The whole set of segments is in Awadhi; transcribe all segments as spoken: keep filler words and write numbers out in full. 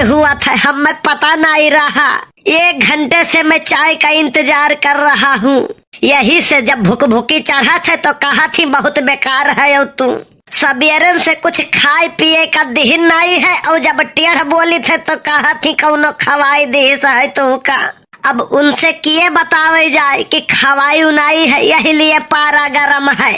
हुआ था, हमें पता नहीं रहा। एक घंटे से मैं चाय का इंतजार कर रहा हूँ। यही से जब भुकभुकी चढ़ा थे तो कहा थी, "बहुत बेकार है और तू सबेरन से कुछ खाए पिए का दिहिन नहीं है।" और जब टेढ़ बोली थे तो कहा थी, "कौनो खवाई दिहिस है तू का।" अब उनसे किए बतावे जाए कि खवाई उनाई है, यही लिए पारा गरम है।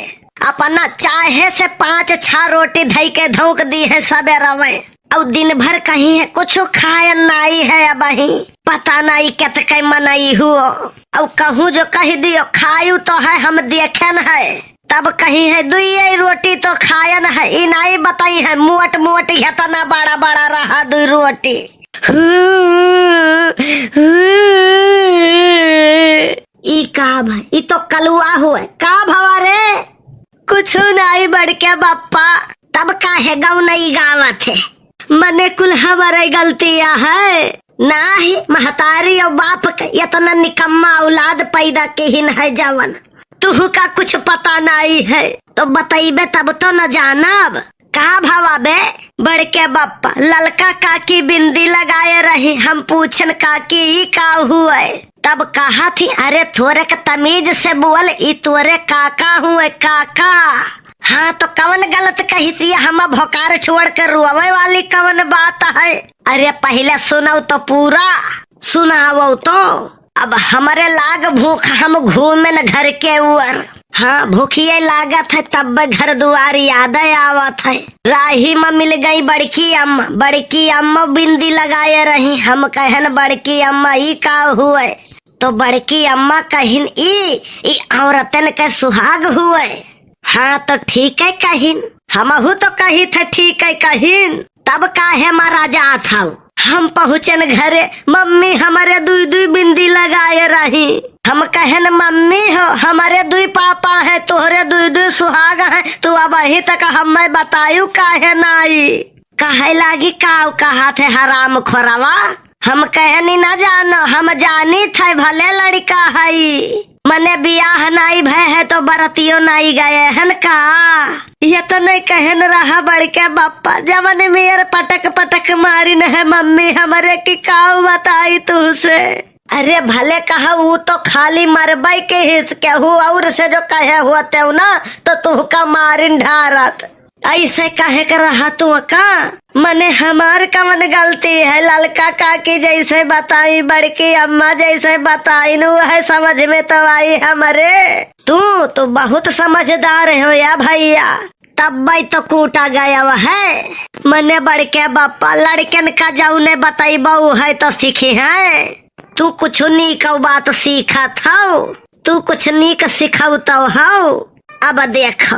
अपना चाहे से पाँच छह रोटी धई के धौंक दी है सबेरवे। और दिन भर कही है कुछ खायन नाई है अबही, पता नाई केतके मनई हुओ। और कहूँ जो कह दियो, "खायु तो है, हम देखेन है," तब कही है, "दुइये रोटी तो खायन है।" ई नाई बताई है, मोट मोट हेतना बड़ा बड़ा रहा दुई रोटी। ई का भा? ई तो कलुआ हुए। का भवा रे? कुछु नाई बड़के बप्पा। तब काहे गौ नहीं गावत है? मने कुल हमारे गलतिया है। नाही, महतारी और बाप के इतना निकम्मा औलाद पैदा किहिन है जवन। तुहू का कुछ पता नाई है, तो बतैबे तब तो न जानब। का भवा बे? बड़के बप्पा, ललका काकी बिंदी लगाए रही, हम पूछन, "काकी, ई का हुए?" तब कहा थी, "अरे, थोरे के तमीज से बोल, ई तोरे काका हुए, काका।" हाँ, तो कवन गलत कही थी, हम भोकार छोड़ के रोवे वाली कवन बात है? अरे, पहले सुनौ तो पूरा, सुनावौ तो। अब हमरे लाग भूख, हम घूमेन घर के उअर। हाँ, भूखिए लागत है, तब घर दुआर याद आवत है। राही में मिल गई बड़की अम्मा। बड़की अम्मा बिंदी लगाए रही। हम कहन, "बड़की अम्मा, ई का हुए?" तो बड़की अम्मा कहिन, "ई, ई औरतन के सुहाग हुए।" हाँ, तो ठीक है कहिन, हमहू तो कही थे ठीक है कहिन। तब काहे मारा जात हौ? हम पहुँचन घरे, मम्मी हमरे दुई दुई बिंदी लगाए रही। हम कहन, "मम्मी हो, हमरे दुई पापा हैं, तोहरे दुई दुई सुहाग हैं, तू अबही तक हमें बतायु काहे नाई?" कहे लागी, "काउ कहा थे हराम खोरवा?" हम कहनी, "ना जानो, हम जानी थे भले लड़का हई।" मने बियाह नाई भय है तो बरतियो नाई गए हन का? ये तो नहीं कहन रहा बड़के बप्पा, जवन मेर पटक पटक मारिन है मम्मी हमरे की काउ बताई तुहसे। अरे भले कहा, ऊ तो खाली मरबई के हिस, केहू और से जो कहे होते हो ना, तो तुहका मारिन ढारत। ऐसे कहे के रहा तू का? मने हमार कवन गलती है? ललका काकी जैसे बताई, बड़की अम्मा जैसे बताई न, वह समझ में तो आई हमरे। तू तो बहुत समझदार हो या भैया, तब तो कूटा गया है। मने बड़के बप्पा, लड़कन का जौने बतैबऊ है तो सीखी है। तू कुछ नीक बात सीखत हौ, तू कुछ नीक सिखौतौ हौ। अब देख,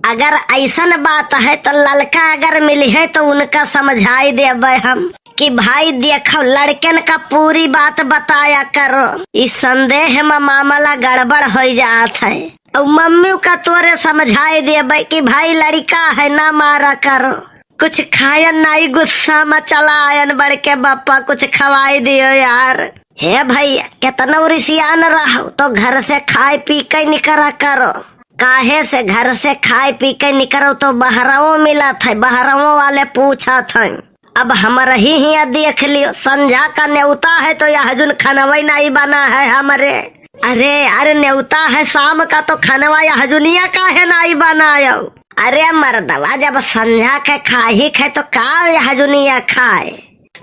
अगर ऐसन बात है तो ललका अगर मिली है तो उनका समझाई देबे हम कि भाई देखो, लड़कन का पूरी बात बताया करो, इस संदेह में मामला गड़बड़ हो जात है। और मम्मी का तोरे समझाई देबे कि भाई लड़का है, ना मारा करो। कुछ खायन नाई, गुस्सा में चला आयन बड़के बप्पा, कुछ खवाई दियो यार। हे भैया, केतना उरिसियान रहो तो घर से खाए पी के निकरा करो। काहे से घर से खाए पी के निकरो तो बहरवो मिलत है, बहरवो वाले पूछत हैं। अब हमरही हियाँ देख लियो, संझा का नेवता है तो यह जुन खनवई नाई बना है हमरे। अरे, अरे नेवता है शाम का तो खनवा यह जुनिया काहे नाई बनायो? अरे मर्दवा, जब संझा के खाही खाए तो का यह जुनिया खाए?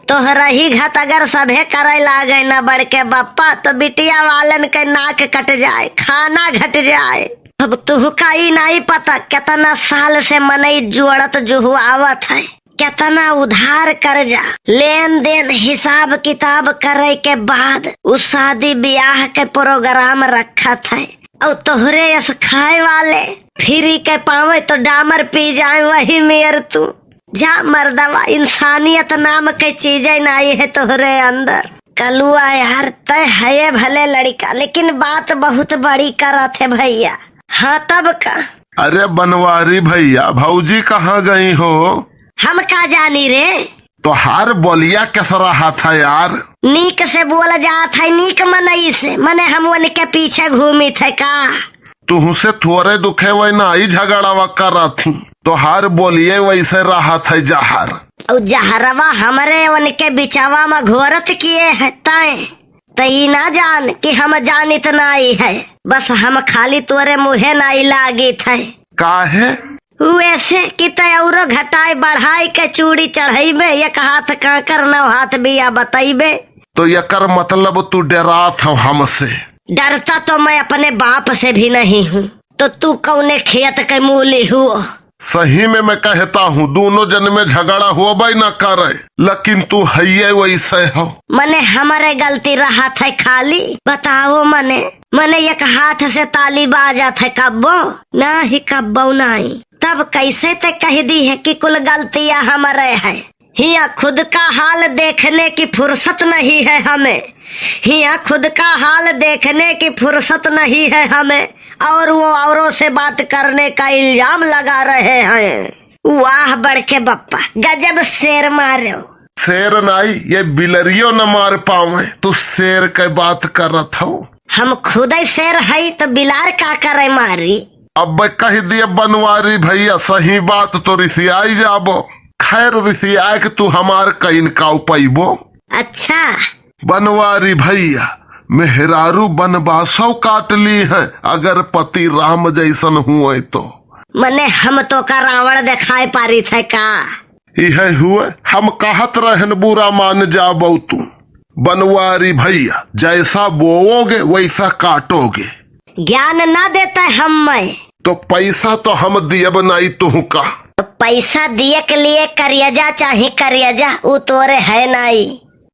तोहरही घत अगर सभे करे लागे न बड़के बप्पा, तो बिटिया वालन के नाक कट जाए, खाना घट जाए। अब तुहका ई नाई पता, केतना साल से मनई जोड़त जुहुआवत है, केतना उधार कर्जा, लेन देन, हिसाब किताब करे के बाद उ शादी ब्याह के प्रोग्राम रखत है। और तोहरे यस खाए वाले फ्री के पावे तो डामर पी जाए, वही मेर तू। जा मर्दवा, इंसानियत नाम के चीजे नाई है तोहरे अंदर। कलुआ यार, तय है भले लड़का, लेकिन बात बहुत बड़ी करत है भैया। हाँ तब का? अरे बनवारी भैया, भौजी कहाँ गई हो? हम का जानी रे। तोहार बोलिया कस रहा था यार? नीक से बोल जात है, नीक मनई से, मने हम उनके पीछे घूमी थे का? तुहसे थोरे दुखे वही ना, ई झगड़ावा करत ही। तोहार बोलिए वैसे रहत है जहर। अउ जहरवा हमरे उनके बिचवा में घोरत किए है तैं। त ई ना जान कि हम जानित नाई है, बस हम खाली तोरे मुहे नाई लागित है। काहे? वैसे कि तै औरो घटाई बढ़ाई के चूड़ी चढ़ैबे, एक हाथ कांकर नौ हाथ बिया बतैबे। तो एकर मतलब तू डरात हो हमसे? डरता तो मैं अपने बाप से भी नहीं हूँ, तो तू कौने खेत के मूली हुओ? सही में मैं कहता हूँ, दोनों जन में झगड़ा होबे न करे, लेकिन तू हइये वैसे हो। मने हमरे गलती रहत है खाली? बताओ मने, मने एक हाथ से ताली बाजत है कब्बो? नाही कब्बो नाही। तब कैसे ते कह दी है कि कुल गलतियाँ हमरे है? हियाँ खुद का हाल देखने की फुर्सत नहीं है हमें, हियाँ खुद का हाल देखने की फुर्सत नहीं है हमें, और वो औरों से बात करने का इल्जाम लगा रहे हैं। वाह बड़के बप्पा, गजब शेर मारे हो। शेर नाई, ये बिलरियो न मार पावे, तू शेर के बात करत हो। हम खुदै शेर हई तो बिलार का करे मारी? अब कह दिए बनवारी भैया, सही बात तो रिसियाई जाबो। खैर रिसियाए के तू हमार कइन काउ पइबो। अच्छा। बनवारी भैया, मेहरारू बनवासो काट ली है, अगर पति राम जैसन हुए तो। मने हम तो का रावण देखाए पारी थे का? इहे हुए, हम कहत रहन बुरा मान जाबो तू। बनवारी भैया, जैसा बोओगे वैसा काटोगे। ज्ञान ना देता हम मैं। तो पैसा तो हम दियब नाई तुहका। तो पैसा दिए के लिए करियजा चाहे करियजा, उ तोरे है नाई।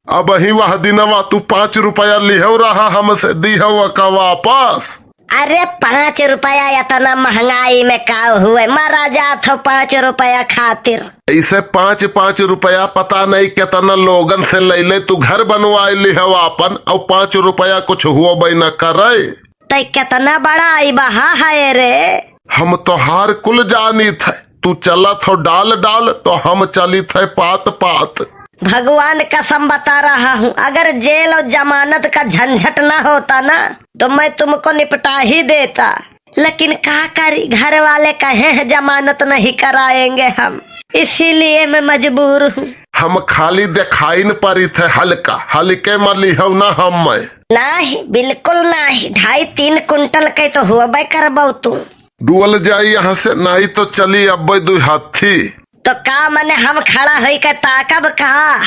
अबही वह दिनवा तू पाँच रुपया लिहो रहा हमसे, दिहो का वापस? अरे पाँच रुपया इतना महंगाई में का हुए, मरा जात हो पाँच रुपया खातिर। ऐसे पाँच पाँच रुपया पता नहीं कितना लोगन से ले ले, तू घर बनवाए लिहो आपन, और पाँच रुपया कुछ होबे न करे। तै कितना बड़ा आई बहा है रे। हम तोहार कुल जानित है, तू चलत हो डाल डाल, तो हम चलित है पात पात। भगवान कसम बता रहा हूँ, अगर जेल और जमानत का झंझट ना होता ना, तो मैं तुमको निपटा ही देता। लेकिन का करी, घर वाले कहे हैं जमानत नहीं कराएंगे हम, इसीलिए मैं मजबूर हूँ। हम खाली देखाई न परी थे हल्का, हल्के में लिहो ना हम मैं। नाही, बिल्कुल नाही, ढाई तीन कुंटल के तो होबे करबो तू। डुअल जाई यहाँ से, नाई तो चली अब्बे दुई हाथी। तो का मने हम खड़ा होई के ताकब का?